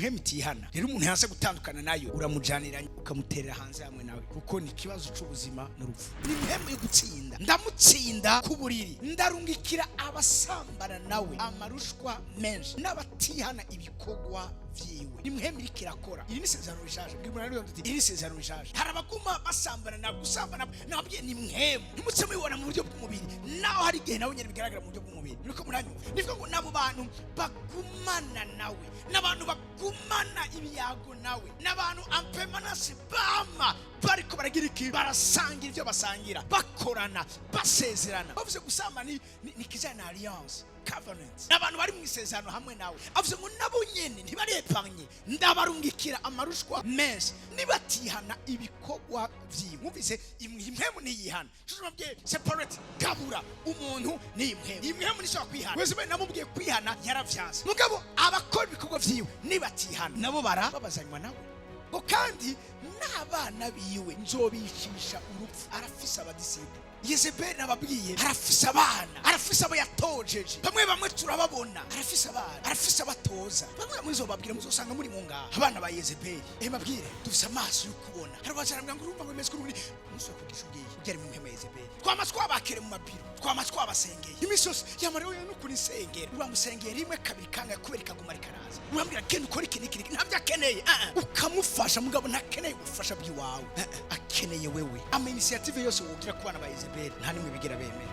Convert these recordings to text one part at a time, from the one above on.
Impwemu itihana rero, umuntu yanse gutandukana nayo, uramujanira ukamuterera hanze hamwe nawe, kuko ni ikibazo c'ubuzima n'urupfu. Ni impwemu yo gutsinda. Ndamutsinda ku buriri, ndarungikira abasambana nawe amarushwa menshi n'abatihana ibikorwa vyiwe. Ni impwemu iriko irakora. Iri ni isezerano rishaje. Bwira umuntu ari uti: "Iri ni isezerano rishaje." Hari abaguma basambana nabo, gusambana nababwiye ni impwemu. Ntimutse mubibona mu buryo bw'umubiri, naho hari igihe nawe nyene bigaragara mu buryo bw'umubiri. Niko muranyumva? Nivuga ngo n'abo bantu bagumana nawe, n'abantu bagumana ibiyago nawe, n'abantu en permanence bama bariko baragira iki? Barasangira ibyo basangira, bakorana, basezerana. Bavuze gusamba ni kijana na alliance, covenant, n'abantu bari mu isezerano hamwe nawe. Avuze ngo nabo nyene ntibarepanye, ndabarungikira amarushwa menshi nibatihana ibikorwa vyiwe. Mwumvise? Impwemu ntiyihana. Bwiye separate, gabura umuntu n'impwemu. Impwemu ntishobora kwihana. Wese bene namubwiye kwihana, yaravyanse. Mugabo abakora ibikorwa vyiwe nibatihana, nabo bara babazanywa nawe. Ngo kandi n'abana biwe nzobicisha urupfu. Arafise abadisciples. Yezebeli nababwiye arafise abana, arafise abo yatojeje. Bamwe bamwe turababona. Arafise abana, arafise abatoza. Bamwe bamwe nzobabwira, muzosanga muri mu ngaha abana ba Yezebeli. Mbabwire, dufise amaso yo kubona. Hari abazaramubwira ngo urumva ngo bimeze kuri umunsi wo kugisha ubwiye ugera mu mpema Yezebeli. Twama twabakere mu mabiro, twama twabasengeye iminsi yose. Yamara we no kunisengera, uramusengera rimwe, kabiri, kangahe, kubera ikaguma rikaraza. Urambwira: "Genda ukore iki n'iki n'iki." Ntabyo akeneye. Ah, ah. Ukamufasha, mugabo ntakeneye ubufasha bw'iwawe. Ah, ah. Akeneye wewe. Ama initiative yose wogira ku bana ba Yezebeli, nta nimwe bigira bemera.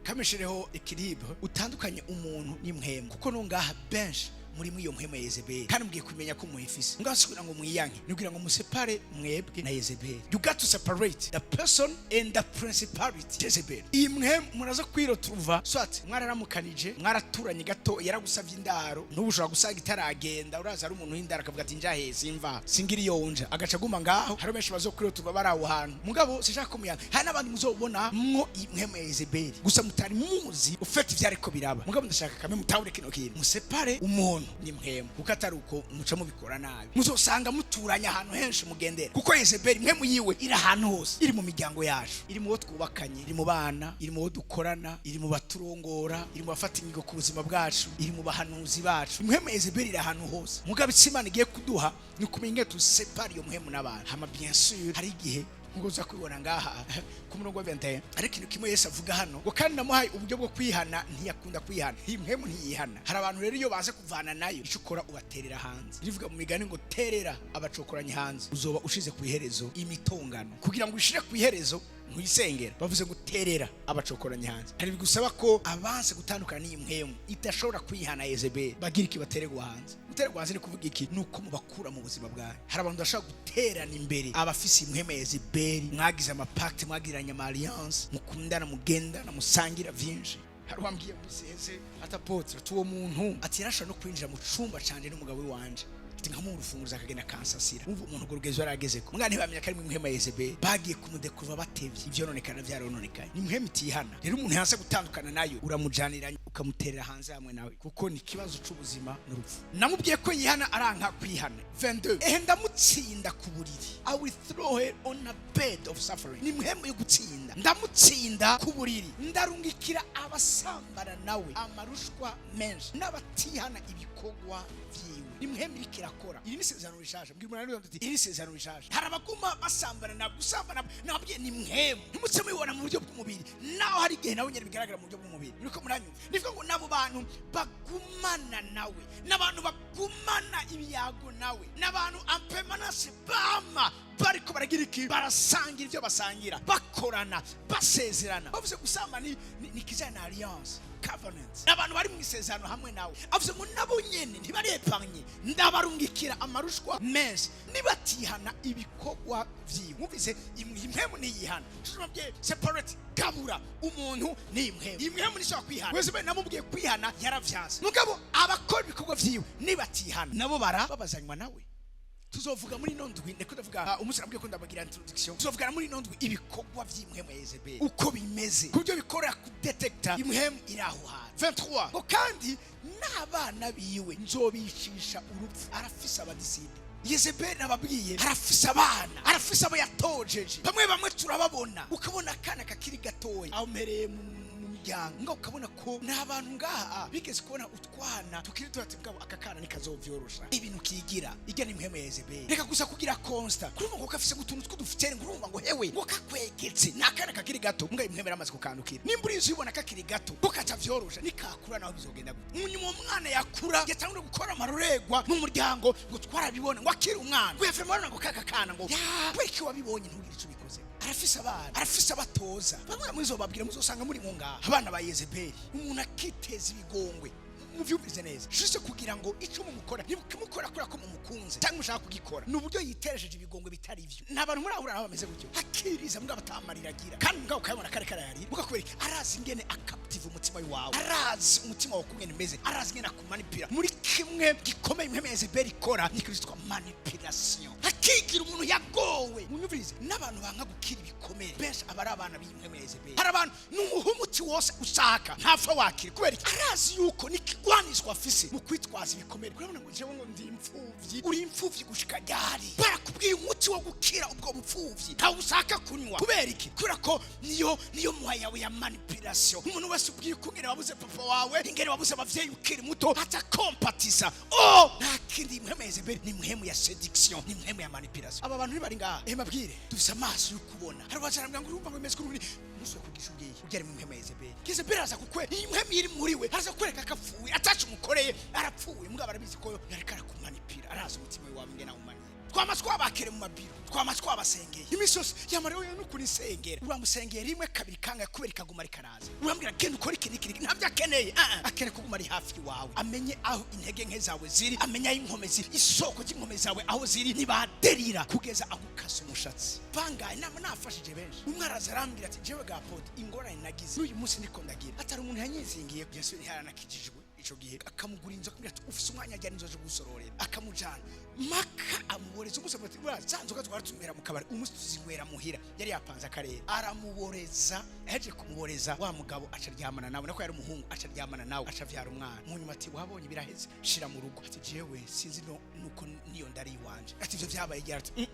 Kameshereho équilibre, utandukanye umuntu n'impwemu, kuko no ngaha benshi muri iyo mpwemu ya Yezebeli, kandi mugiye kumenya ko muyifise. Ngaho si kugira ngo mwiyanke, ni kugira ngo musépare mwebwe na Yezebeli. You got to separate the person and the principality Jezebel. Iyi mpwemu muraza kwiretrouva, soit mwararamukanije, mwaraturanye gato, yaragusavye indaro. N'ubu ushobora gusanga itaragenda. Uraza ari umuntu w'indaro, akavuga ati: "Njahe simva, singira iyo nja," agaca aguma ngaho. Hari benshi bazokwiretrouva bari aho hantu. Mugabo sinshaka ko muyanka. Hari n'abandi muzobona mwo impwemu ya Yezebeli, gusa mutari muzi ufite ivyo ariko biraba. Mugabo ndashaka kame mutahure kino kintu: musépare umuntu n'impwemu, kuko atari uko muca mubikora nabi. Muzosanga muturanye ahantu henshi mugendera, kuko Yezebeli impwemu yiwe iri ahantu hose. Iri mu miryango yacu, iri mu bo twubakanye, iri mu bana, iri mu bo dukorana, iri mu baturongora, iri mu bafata ingingo ku buzima bwacu, iri mu bahanuzi bacu. Impwemu ya Yezebeli iri ahantu hose. Mugabo icyo Imana igiye kuduha ni ukumenya ingene tusépara iyo mpwemu n'abantu. Hama bien sûr, hari igihe nkuko uza kubibona ngaha ku murongo wa 21, ariko ikintu kimwe Yesu avuga hano ngo: "Kandi namuhaye uburyo bwo kwihana, ntiyakunda kwihana." Iyi mpwemu ntiyihana. Hari abantu rero iyo baze kuvana nayo, icyo ukora ubaterera hanze. Rivuga mu Migani ngo: "Terera abacokoranye hanze, uzoba ushize ku iherezo imitongano." Kugira ngo ushire ku iherezo, ntuyisengera. Bavuze ngo terera abacokoranye hanze. Hari bigusaba ko abanse gutandukana n'iyi mpwemu idashobora kwihana, Yezebeli, bagira iki? Batererwa hanze. Gutererwa hanze ni kuvuga iki? Ni uko mubakura mu buzima bwawe. Hari abantu bashobora guterana imbere abafise impwemu ya Yezebeli, mwagize amapacte, mwagiranye ama alliance, mukundana, mugendana, musangira vyinshi. Hari uwambwiye mu minsi ati: "Apôtre," ati, "uwo muntu," ati, "yarashobora no kwinjira mu cumba canje n'umugabo wanje," ati, "nkamuha urufunguzo akagenda akansasira." Umva umuntu urwo rugezo yarageze ko mwana ntibamenya ko ari mu mpwemu ya Yezebeli. Bagiye kumudécouvra batevye, ivyononekana vyarononekaye. Ni impwemu itihana. Rero umuntu yanse gutandukana nayo, uramujanira ukamuterera hanze hamwe nawe, kuko ni ikibazo c'ubuzima n'urupfu. Namubwiye ko yihana, aranka kwihana. 22: ehe, ndamutsinda ku buriri. I will throw her on a bed of suffering. Ni mpwemu yo gutsinda. Ndamutsinda ku buriri, ndarungikira abasambana nawe amarushwa menshi n'abatihana ibikorwa vyiwe. Ni mpwemu iriko irakora. Iri ni isezerano rishaje. Mbwira umuntu uti: "Iri ni isezerano rishaje." Hari abaguma basambana nabo, gusambana nababwiye ni mpwemu. Ntimutse mubibona mu buryo bw'umubiri, naho hari igihe nawe nyene bigaragara mu buryo bw'umubiri. Niko muranyumva? Nivuga ngo n'abo bantu bagumana nawe, n'abantu bagumana ibiyago nawe, n'abantu en permanence bama bariko baragira iki? Barasangira ibyo basangira, bakorana, basezerana. Bavuze gusamba ni kijana na alliance, covenant, n'abantu bari mu isezerano hamwe nawe. Avuze ngo nabo nyene ntibarepanye, ndabarungikira amarushwa menshi nibatihana ibikorwa vyiwe. Mwumvise? Impwemu ntiyihana. Tuzumabye separate, gabura umuntu n'impwemu. Impwemu ntishobora kwihana. Wese bene namubwiye kwihana, yaravyanse. Mugabo abakora ibikorwa vyiwe nibatihana, nabo bara babazanywa nawe. Tuzovuga muri ino ndwi, ndiko ndavuga umunsi nabwiye ko ndabagira introduction. Tuzovugana muri ino ndwi ibikorwa vy'impwemu ya Yezebeli uko bimeze, kubyo bikorera kudétecta impwemu iri aho hantu. 23: ngo kandi n'abana biwe nzobicisha urupfu. Arafise abadisciples. Yezebeli nababwiye arafise abana, arafise abo yatojeje. Bamwe bamwe turababona, ukabona akana kakiri gatoya aho mpereye mu muryango, ngo ukabona ko ni abantu ngaha bigeze kubona utwana tukiri duto, mugabo aka kana ntikazovyorosha ibintu kigira ijya ni impwemu ya Yezebeli. Reka gusa kugira constat, kurumva ngo kafise utuntu tw'udufiteri, ngo urumva ngo hewe ngo kakwegetse, ni akana kakiri gato, mbwa impwemu yaramaze kukandukira. Nimba urizi ubona kakiri gato ko katavyorosha, nikakura naho bizogenda gute? Munyuma uwo mwana yakura, yatangura gukora amarorerwa mu muryango, ngo twarabibona ngo akiri umwana, ngo yafema ngo kaka kana, ngo ya kubera wabibonye ntugire ico ubikoze. Arafise abana, arafise abatoza bamwe muzobabwira, muzosanga muri mu ngaha abana ba Yezebeli. Umuntu akiteza ibigongwe, muvyumvirize neza, juste kugira ngo ico mumukora ntimukimukora kubera ko mumukunze cyangwa mushaka kugikora, ni uburyo yiteresheje ibigongwe bitari ivyo. Ni abantu murahura nabo bameze gutyo, akiriza mbwa batamarira agira, kandi mbwa ukabona kare karayarira mbwa. Kubera iki? Arazi ingene akaptiva umutima wawe, arazi umutima wawe ukungene umeze, arazi ingene akumanipira. Muri kimwe gikomeye impwemu ya Yezebeli ikora ni ikintu cyitwa manipulation, akigira umuntu yagowe. Munyumvirize, n'abantu banga gukira ibikomere benshi aba ari abana b'impwemu ya Yezebeli. Hari abantu numuha umuti wose ushaka ntapfa wakira. Kubera iki? Arazi yuko nikigwanishwa afise mu kwitwaza ibikomere. Urabona ngo jewe ngo ndi imfuvyi. Uri imfuvyi gushika ryari? Barakubwiye umuti wo gukira ubwo bupfuvyi, ntawe ushaka kunywa. Kubera iki? Kubera ko niyo muha yawe ya manipulation. Umuntu wese ubwiye ukungene wabuze papa wawe, ingene wabuze abavyeyi ukiri muto, atakompatisa. Oh, nta kindi, impwemu ya Yezebeli ni impwemu ya séduction, ni impwemu ya manipulation. Aba bantu ntibari ngaha? Eh, mabwire, dufise amaso yo kubona. Hari abajarambwira ngo urumva ngo bimeze kuri umunsi wo kugisha ubwiye ugera mu mpwemu ya Yezebeli. Yezebeli araza kukwe iyi mpwemu iri muri we, araza kukwereka ko apfuye, atacu umukoreye arapfuye, mugabo arabizi ko yariko arakumanipira. Arazi umutima wawe ingene awumaniye. Twama twabakere mu mabiro, twama twabasengeye iminsi yose, yamara we nukuri nsengera. Uramusengeye rimwe, kabiri, kangahe, kubera ikaguma rikaraza. Urambwira genda ukore iki n'iki n'iki, ntabyo akeneye. Ah, ah. Akeneye kuguma ari hafi iwawe, amenye aho intege nke zawe ziri, amenye aho inkomezi, isoko ry'inkomezi zawe aho ziri. Nibaderira kugeza agukasa umushatsi. Bangahe nama nafashije benshi. Umwe araza arambwira ati: "Jewe ga apôtre, ingorane nagize n'uyu munsi niko ndagira, atari umuntu yanyizingiye." Yesu ntiyaranakijijwe ico gihe. Akamugura inzu, akamubwira ati: "Ufise umwanya ajyana inzu aje gusororera?" Akamujana maka, amuboreza umunsi, ati: "Urazi za nzoga twara tunywera mu kabari, umunsi tuzinywera muhira." Yari yapanze akarere, aramuboreza. Ahejeje kumuboreza, wa mugabo aca aryamana nawe, nako yari umuhungu, aca aryamana nawe, aca avyara umwana. Mu nyuma ati: "Wabonye biraheze, shira mu rugo." Ati: "Jewe sinzi no nuko niyo ndari iwanje." Ati: "Ivyo vyabaye ryari?" Ati: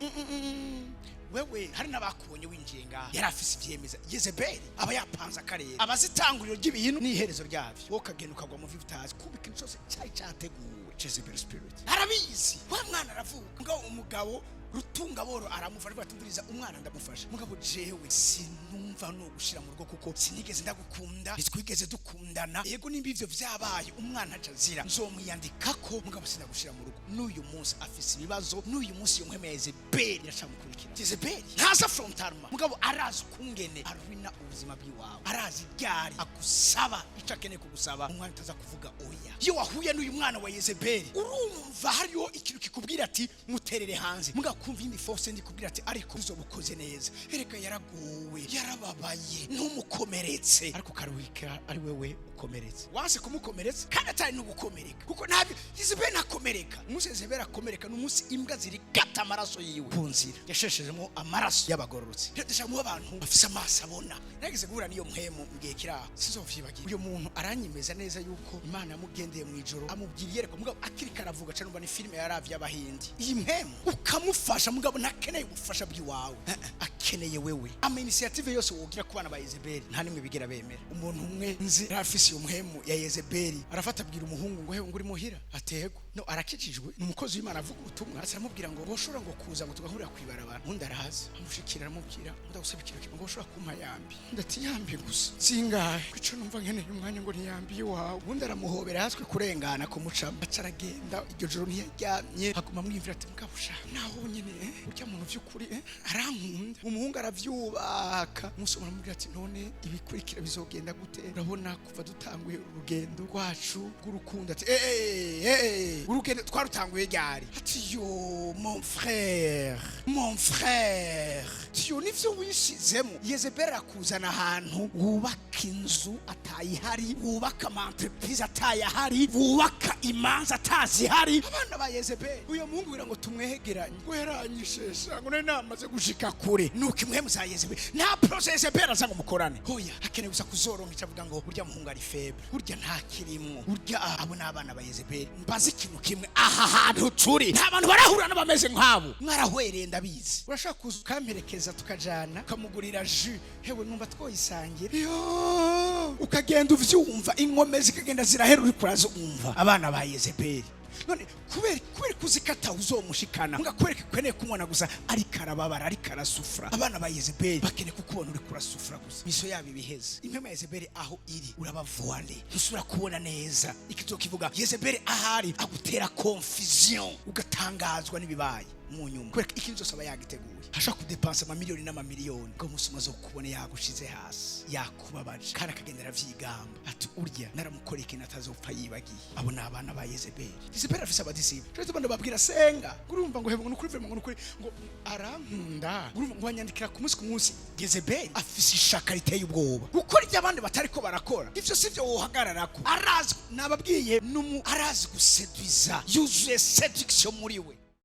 Wewe hari n'abakubonye winjiye ngaha." Yari afise ivyemeza. Yezebeli aba yapanze akarere, aba azi itanguriro ry'ibintu n'iherezo ryavyo. Wowe ukagenda ukagwa mu vyo utazi, kuba ikintu cyose cyari cyateguwe. Jezebel spirit arabizi. Wa mwana aravuka, mugabo umugabo rutunga boro aramufasha, avuga ati: "Umviriza, umwana ndamufasha, mugabo jewe sinumva no gushira mu rugo, kuko sinigeze ndagukunda, ntitwigeze dukundana. Yego, nimba ivyo vyabaye, umwana aca azira, nzomwiyandikako, mugabo sinagushira mu rugo." N'uyu munsi afise ibibazo, n'uyu munsi iyo mpwemu ya Yezebeli iracamukurikira. Yezebeli ntaza frontalement, mugabo arazi ukungene arwina ubuzima bw'iwawe, arazi ryari agusaba ico akeneye kugusaba, umwana utaza kuvuga oya. Iyo wahuye n'uyu mwana wa Yezebeli, urumva hariho ikintu kikubwira ati: "Muterere hanze," mugabo kumva indi force ndikubwira ati: "Ariko uzoba ukoze neza, erega yaragowe, yarababaye, ntumukomeretse." Ariko ukaruhika ari wewe ukomeretse, wanse kumukomeretsa kandi atari no gukomereka, kuko ntabyo Yezebeli ntakomereka. Umunsi Yezebeli akomereka ni umunsi imbwa zirigata amaraso yiwe ku nzira yasheshejemo amaraso y'abagororotsi. Rero dushaka muba abantu bafise amaso abona. Nageze guhura n'iyo mpwemu mu gihe kiri aho, sizovyibagira. Uyo muntu aranyemeza neza yuko Imana yamugendeye mu ijoro, amubwira iyerekwa, mugabo akiri karavuga ca numva ni filime yaravye y'Abahindi. Iyi mpwemu ukamufasha, mugabo ntakeneye ubufasha bw'iwawe. Eh, eh, akeneye wewe. Ama initiative yose wogira ku bana ba Yezebeli nta nimwe bigera bemera. Umuntu umwe nzi yari afise iyo mpwemu ya Yezebeli, arafata abwira umuhungu ngo: "Hewe," ngo, "uri muhira?" Atego no arakijijwe, ni umukozi w'Imana avuga ubutumwa. Asa aramubwira ngo: "Woshobora ngo kuza ngo tugahurira kwibarabara?" Undi araza, amushikira, aramubwira: "Ndagusaba ikintu kimwe, ngo ushobora kumpa yambi?" Undi ati: "Yambi gusa zingahe?" "Kwico numva nkeneye umwanya." Ngo: "Ntiyambi iwawe." Undi aramuhobera, haswe kurengana kumucamo, aca aragenda. Iryo joro ntiyaryamye, aguma amwiyumvira ati: "Mugabo sha, naho nyene urya muntu vy'ukuri arankunda." Umuhungu aravyubaka. Umunsi umwe aramubwira ati: "None ibikurikira bizogenda gute? Urabona kuva dutanguye urugendo rwacu rw'urukundo." Ati: "Eh, eh, eh, urugendo twarutanguye ryari?" Ati: "Yo, mon frère, mon frère." Ati: "Yo, nivyo wishizemo." Yezebeli akuzana ahantu wubaka inzu atayihari, wubaka ama entreprise atayahari, wubaka imanza atazihari. Abana ba Yezebeli. Uyo muhungu kugira ngo tumwegeranye, ngo yaranyishesha, ngo nari namaze gushika kure. Nuko Nuko impwemu za Yezebeli, nta projet Yezebeli aza ngo mukorane. Hoya, hakenewe gusa kuzoronka icyo avuga ngo burya muhungu ari faible, burya nta kirimwo, burya abo ni abana ba Yezebeli. Mbaze ikintu kimwe: aha hantu turi, nta bantu barahura n'abameze nk'abo? Mwarahwereye, ndabizi. Urashobora kuza ukamperekeza, tukajana, ukamugurira jus, hewe numva twoyisangira yo, ukagenda uvyumva, inkomezi zikagenda zirahera, uriko urazumva abana ba Yezebeli. None kubera kuzikata uzomushikana, nga kubera ukeneye kumubona gusa ariko arababara, ariko arasufura. Abana ba Yezebeli bakeneye kukubona uriko urasufura gusa, miso yabo ibiheze. Impwemu ya Yezebeli aho iri, uraba voilé, ntusubira kubona neza. Ikizokivuga, Yezebeli ahari agutera confusion, ugatangazwa n'ibibaye mu nyuma, kubera ko ikintu cyose aba yagiteguye. Hashobora kudepansa amamiliyoni n'amamiliyoni ngo umunsi umaze kukubona yagushize hasi, yakubabaje, kandi akagenda aravyigamba ati: "Urya naramukoreye ikintu atazopfa yibagiye." Abo ni abana ba Yezebeli. Yezebeli afise aba disciples. Cyo tubona babwira senga, urumva ngo hebo, ngo nukuri, ngo nukuri, ngo arankunda, urumva ngo banyandikira ku munsi ku munsi. Yezebeli afise ishaka riteye ubwoba gukora ibyo abandi batariko barakora. Ivyo sivyo wohagararako. Arazi, nababwiye, numu arazi guseduiza, yuzuye séduction muri we.